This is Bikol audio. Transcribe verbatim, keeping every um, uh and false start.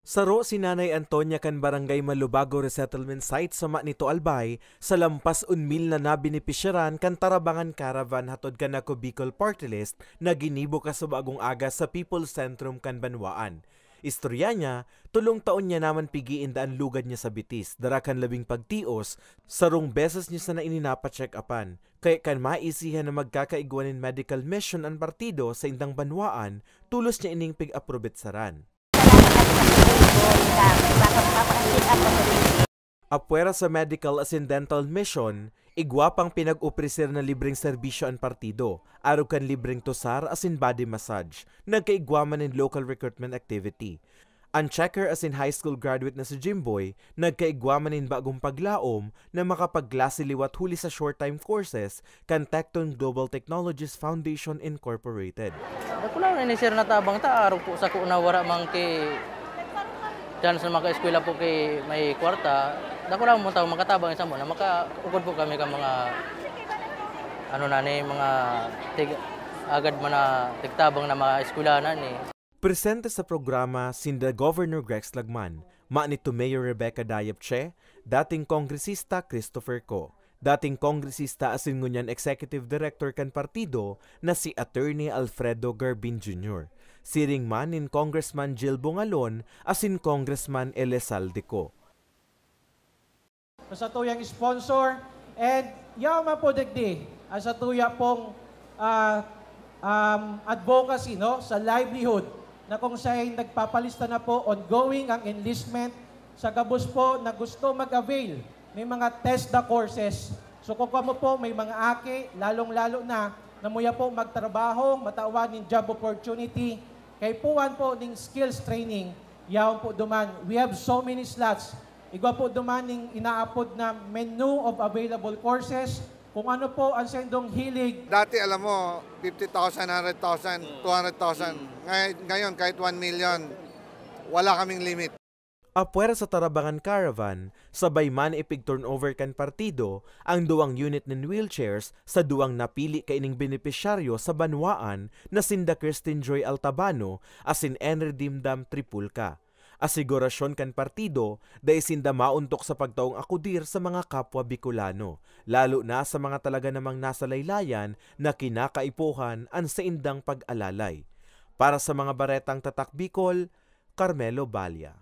Saro si Nanay Antonia kan Barangay Malubago Resettlement Site sa Manito, Albay, sa lampas un mil na nabenepisyaran kan Tarabangan Caravan hatod kan Ako Bicol Party List na ginibo kasubago an aga sa People's Centrum kan banwaan. Istorya niya, tolong taon niya naman pigi inda an lugad niya sa bitis, dara kan labing pagtios, sarong beses niya sana ini napa-check-upan. Kaya kan maisihan na magkakaigwa nin medical mission an partido sa indang banwaan, tolos niya ining pig-aprobetsaran. Apwera sa medical asin dental mission, igwa pang pinag-opreser na libreng serbisyo an partido, arog kan libreng tusar asin body massage, nagkaigwa man nin local recruitment activity. An checker asin high school graduate na si Jimboy, nagkaigwa man nin bagong paglaom na makapagklase liwat huli sa short-time courses kan Tecton Global Technologies Foundation Incorporated. Dakulaw na ni sir na tabang ta, arog po sako na wara man ki chance na makaeskwela po ki may kwarta. Dakulaw mo tawo makatabang sa mo na makaukod po kami ka mga, ano na ni, mga tig-, agad man na tigtabang na mga eskwela na ni. Presente sa programa sinda Governor Rex Lagman, manito Mayor Rebecca Dayapche, dating Kongresista Christopher Co, dating Kongresista asin ngunyan Executive Director kan partido na si Attorney Alfredo Garbin Junior, siring man nin Congressman Jill Bongalon asin Congressman Elizalde Co. Sa satuyang sponsor, and yaon man po digdi, ang satuya pong, ah, um, advocacy, no, sa livelihood, na kung saan nagpapalista na po, ongoing ang enlistment sa gabos po na gusto mag-avail may mga TESDA courses. So, kung kamo po may mga aki, lalong-lalo na, na muya po magtrabaho, matawan nin job opportunity, kaipuhan po ning skills training, yaon po duman. We have so many slots. Igwa po duman ning inaapod na menu of available courses. Kung ano po ang sendong hilig. Dati, alam mo, fifty thousand, hundred thousand, Mm. two hundred thousand. Mm. Ngay-, ngayon, kahit one million, wala kaming limit. Apwera sa Tarabangan Caravan, sabay man ipig-turnover kan partido ang duwang unit nin wheelchairs sa duwang napili kaining benepisyaryo sa banwaan na sinda Christine Joy Altabano asin Enry Dimdam Tripulca. Asigurasyon kan partido, dai sinda maontok sa pagtaong akudir sa mga kapwa Bicolano, lalo na sa mga talaga namang nasa laylayan na kinakaipuhan an saindang pag-alalay. Para sa mga baretang Tatak Bicol, Carmelo Balla.